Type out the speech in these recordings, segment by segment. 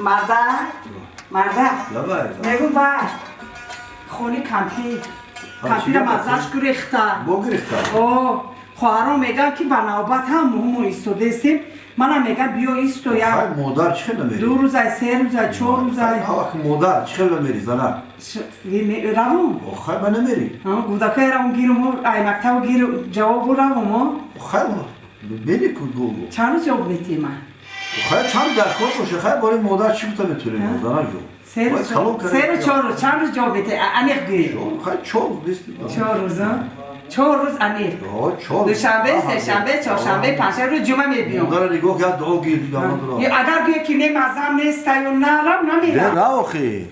Марда, марда. Лабай. Мегум вай. Хони кампир. Кампира маззаш гурехта. Бо гирифта. О, хоҳарон мегӯянд, ки ба навбат ҳам муҳиммо истодаистем. Манам мегӯям, биё исто Хай як модар чӣ хел намери? 2 рӯзай, 3 рӯзай, 4 рӯзай. Ак модар чӣ хел намери зана? Равум. Хай ба намери. Гудакай равум гирум, ай мактаб гиру ҷавобу равум. Хай мери ку гу. Чанд рӯз ҷавоб метиҳӣ ман? Хай чанд дар кор боше, хай бори модар чӣ гуфта метавонем зана ҷо? 3 рӯз, 3 рӯз, 4 рӯз, чанд рӯз ҷавоб метиҳӣ? Аниқ гӯй. Хай 4 рӯз нест. 4 рӯз, 4 рӯз аниқ. Душанбе, сешанбе, чоршанбе, панҷшанбе, рӯз ҷумъа мебиём. Модара нигоҳ кард, дуо гир. Агар гӯе ки не, маззам нестаю, нарам, намерам. Рав охи.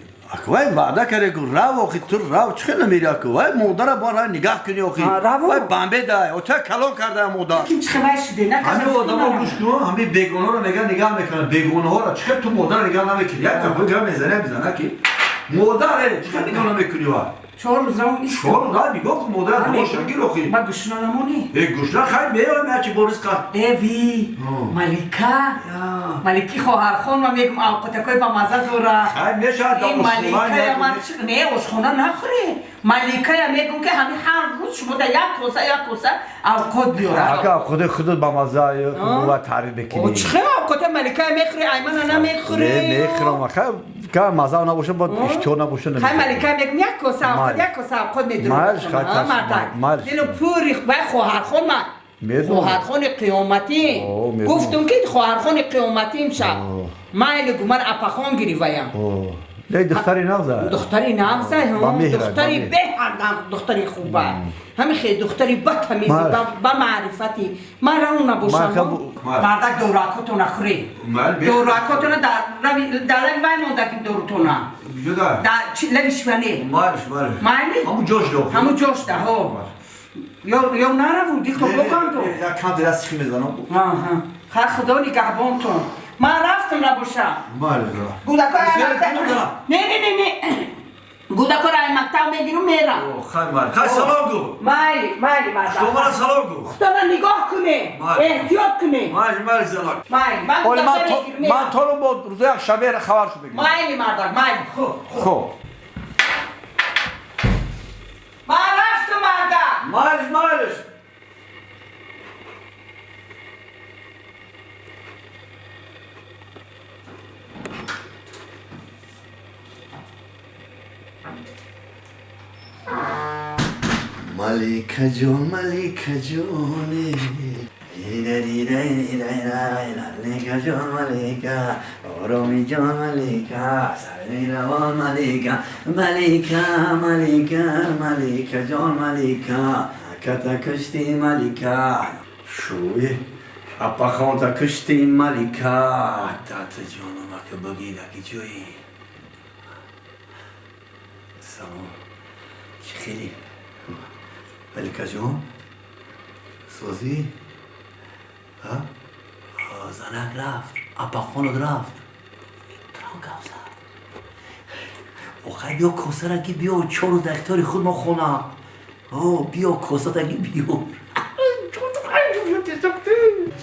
Вай ваъда карде ку, рав охи, ту рав, чӣ хел намери аку? Вай модара бо рай нигаҳ кунӣ охи. Вай бамбе дай, ота калон карда модар. Ким чӣ хел шуде? На. Ҳамин одамо гӯш кун, ҳамин бегонаро меган нигаҳ мекунанд, бегонаҳоро чӣ хел ту модара нигаҳ намекунӣ? Як гапо гап мезанӣ, мезана ки модар чӣ хел нигаҳ намекунӣ ва? 4 рӯз равум ист. 4 рӯз рав нигоҳ кун модара, дуоша гир охи. Ма гушна намонӣ? Э, гушна хай меоям, ячи борис қа. Эви, Малика, Малики хоҳархон, ма мегум авқотакои ба мазза дора. Хай мешавад. Маликая ман не ошхона нахӯре. Маликая мегум, ки ҳами ҳар рӯз шумо да як коса, як коса авқот биёрад. Ака авқоти худат ба мазза ва таъриф мекунӣ. Чӣ хел авқота Маликая мехӯри, аймана намехӯри? Не, мехӯрам, хай ка мазза набоша, бо иштиҳо набоша. Хай Маликая мегум як коса авқот, як коса авқот медурад. Дилу пури вай хоҳархон ма. Хоҳархони қиёматӣ. Гуфтум, ки хоҳархони қиёматӣ имшаб. Майли гу, ман апахон гириваям. Не, духтари нағза. Духтари нағза, духтари беҳад духтари хуба. Ҳами хе духтари ба тамизи, ба маърифати. Ман равон набошам. Мардак, доракотона хӯре. Доракотона дар лави вай мондаким дорутона. Дар лави шиване. Майли? Ҳамун ҷош да. Ҳамун ҷош да, ҳо. Ё нараву, дихто богандо. Як кам дила сихи мезанам. Хай худо нигаҳбонтон. Ман рафтам набошам. Гудакои не, не, не, не, гудакоро ай мактаб мегиру, мерам. Хай салом гу. Майли, майли, марда. Худомара салом гу. Худоро нигоҳ куне, эҳтиёт куне. Майли, майли, занак. Майли, ман ман торо бо рӯзи якшанбе хабар шу мегирам. Майли, мардак, майли, хуб. Хуб. Ман рафтам, мардак. Майлиш, майлиш. Малика ҷон, Малика ҷоне, Малика ҷон, Малика, ороми ҷон, Малика, сарви равон, Малика, Малика, Малика, Малика ҷон, Малика, ката кушти, Малика, шӯи апахонта кушти, Малика, тата ҷономака бигираки ҷои. Салом, чӣ хеле, Малика ҷон, созӣ? Занак рафт, апахонат рафт, трон гап зад. Охай биё, косара ки биё, 4 рӯз дар ихтиёри худ мо хона. Биё, косатаги биё.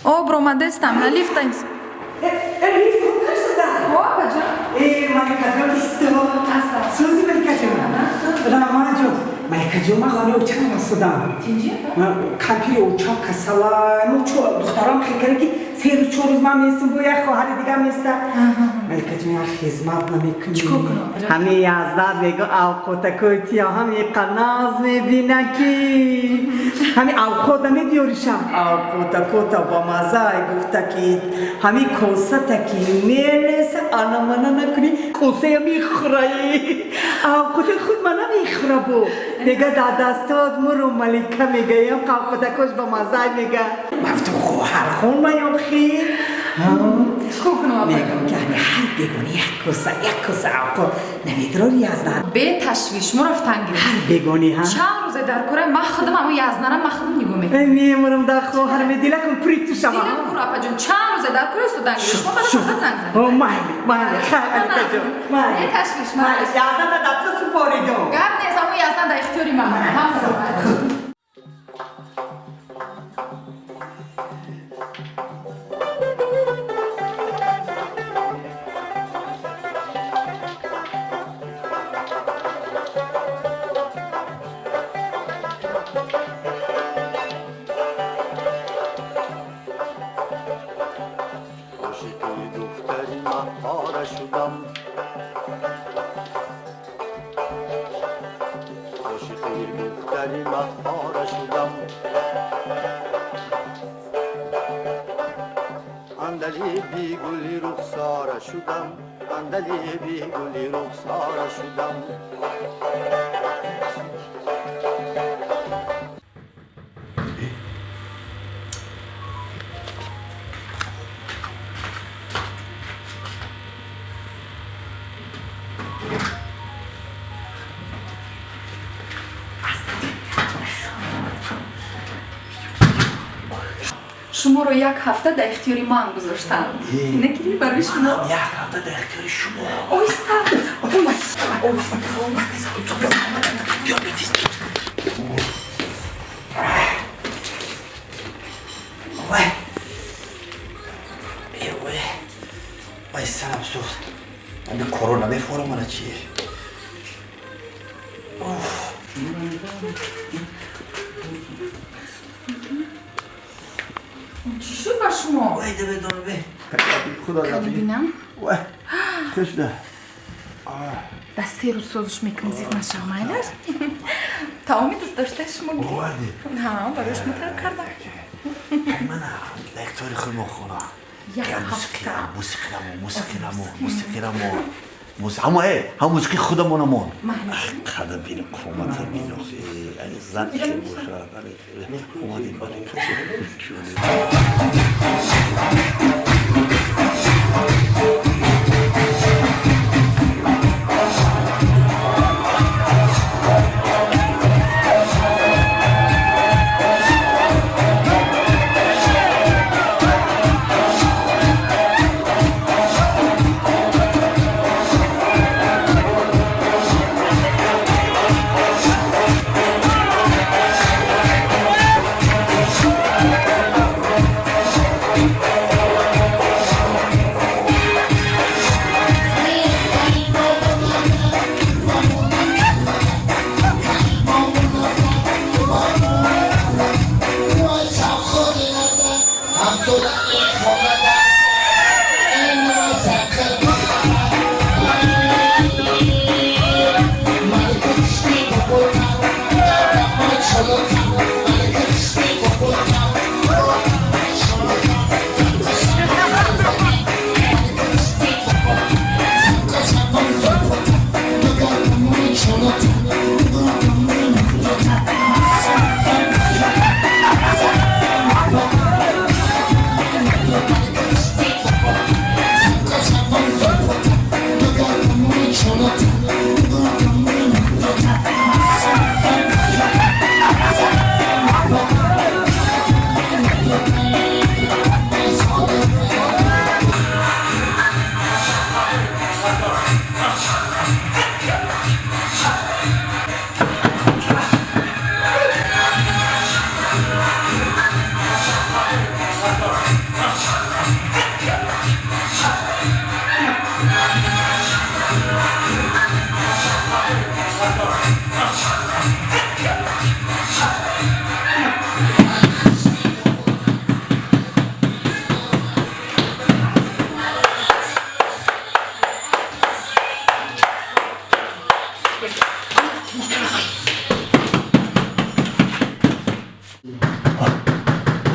О, бромадестам, на лифта. Малика ҷон, исто. Сӯзи, Малика ҷон, Рамана ҷон, Малика ҷон, ман хонаи очам расудам. Кампири очам касала. Духтарам хел карда, ки 3 рӯз, 4 рӯз ман местам, бо як хоҳари дига места. Малика ҷон, як хизмат намекунӣ? Ҳами Яздат мего, авқотакои тия ҳами қаназ мебина, ки ҳами авқот намебиёришам, авқотакота ба маззай гуфта, ки ҳами косата ки мелеса, анамана накунӣ, косая мехӯраи, авқоти худ ма намехӯра, бо мега дар дастот муру. Малика мегаям, авқотакош ба маззай мега. Мафту хоҳархон маём хел мегам, ки ҳами ҳар бегони як коса, як коса авқот намедорори, Язнат? Беташвиш, мо рафтан гирем. Ҳар бегони ҳа. Чанд рӯзе дар кора, ман худам ҳамон Язнара ман худам нигоҳ мекунам. Мемурам дар хоҳар, медилакум пури ту шава. Дилам пур, апаҷон, чанд рӯзе дар кора истодан гирем, шумо мана фақат занг занед. Майли, майли, хай, Маликаҷон, майли. Беташвиш, майли. Язната дар ту супоридум. Гап нест, ҳамон Язна дар ихтиёри ман. Ҳам. Сари маҳпора шудам. Андалиби гули рухсора шудам. Андалиби гули рухсора шудам. Шуморо як ҳафта дар ихтиёри ман гузоштанд. Накири барои шумо. Як ҳафта дар ихтиёри шумо. Оҳиста. Оҳиста. Вай. Вай. Вай, сарам сӯхт. Ами корона мефорам мана чие? Чӣ шуд ба шумо? Вай, намедонам, бе. Худо Кани бинам? Вай. Чӣ шуда? Дар се рӯз созиш мекунӣ, зиқ нашав, майлаш? Таоми дӯстдоштаи шумо гирифт. Оварди? Ҳа, барои шумо тайёр кардам. Мана дар ихтиёри худ мо хона. Як ҳафта. Мусиқирамо, мусиқирамо, мусиқирамо. Ҳама ҳам мусиқи худамонамон. Қадам бинем, қомата бинем. Зан ки бошад. Омадем, бале.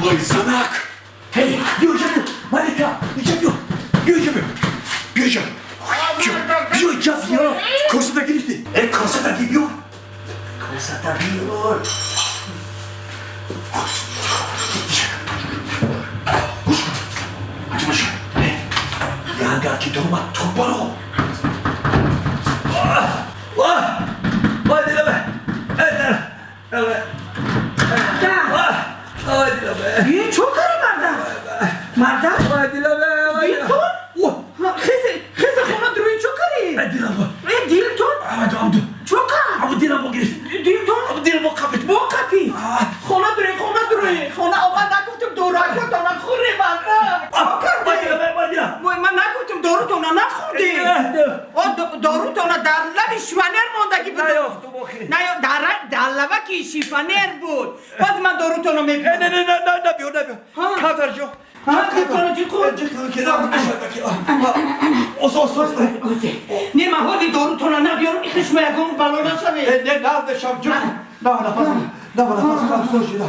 Вой, занак! Эй, биё, Малика, иҷа биё, биё, иҷа биё, биё, иҷа. Биё, иҷа биё. Косата гирифтӣ? Э, косата ги биё. Косата биё. Гӯш кун. Аҷа боша. Ягар ки дома тубаро. Вай, вай, диламе. Вай, диламе. Е, чо кари, марда? Марда? Вай, диламе, вай. Дилтон? Хезе, хезе, хона друи чо кари? Дилам. Э, дилтон? Чо кар? Абу дилам бо гирифт. Дилтон? Абу дилам бо қапит. Бо қапи? Хона друи, хона друи. Хона омад, нагуфтум доракотона хӯре, марда. Чо карди? Вай, дилам. Вой, ман нагуфтум дорутона нахӯрди. О, дорутона дар лаби шифонер мондагӣ буд. Наёфтум охи. На, дар лабаки шифонер буд. Боз ман дорутона мебиёрам. Не, не, не, не, набиёр, набиёр. Камтар ҷо. Ҳа, дилтона ҷи хӯр. Ос, ос, ос. Не, ман ҳозир дорутона набиёрам, ихи шумо ягон бало нашавед. Не, не, наз мешам, ҷо. На, нафас, на, нафас, кам шуда.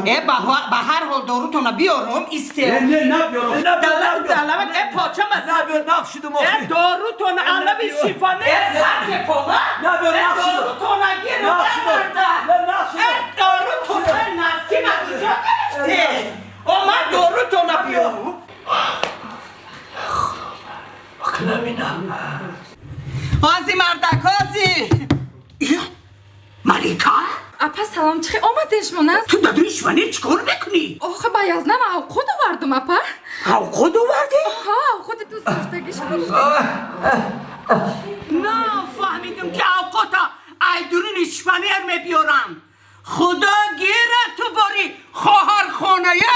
Э, ба ҳар ҳол дорутона биёрам, исте. Не, не, набиёрам. Далават, э, поча маса. Набиёр, нақшидум Э, дорутона алави шифоне сарке пола. Набиёр, Э, нақшидум. дорутона гиру Нақшидум. барда. Не, нақшидум. Э, дорутона наски ма куҷо гирифте? Омад дорутона биёрам. Ҳози мардак, ҳози. Ия, Малика? Апа, салом, чӣ омадем шумо наз? Ту дадури шиване чӣ кор мекунӣ? Охе, ба язнам авқот овардум, апа. Авқот овардӣ? Ҳа, авқоти дӯст доштагӣ шумо. Нафаҳмидум, ки авқота айдуруни шифонер мебиёрам. Худо гира, ту бори хоҳархоная.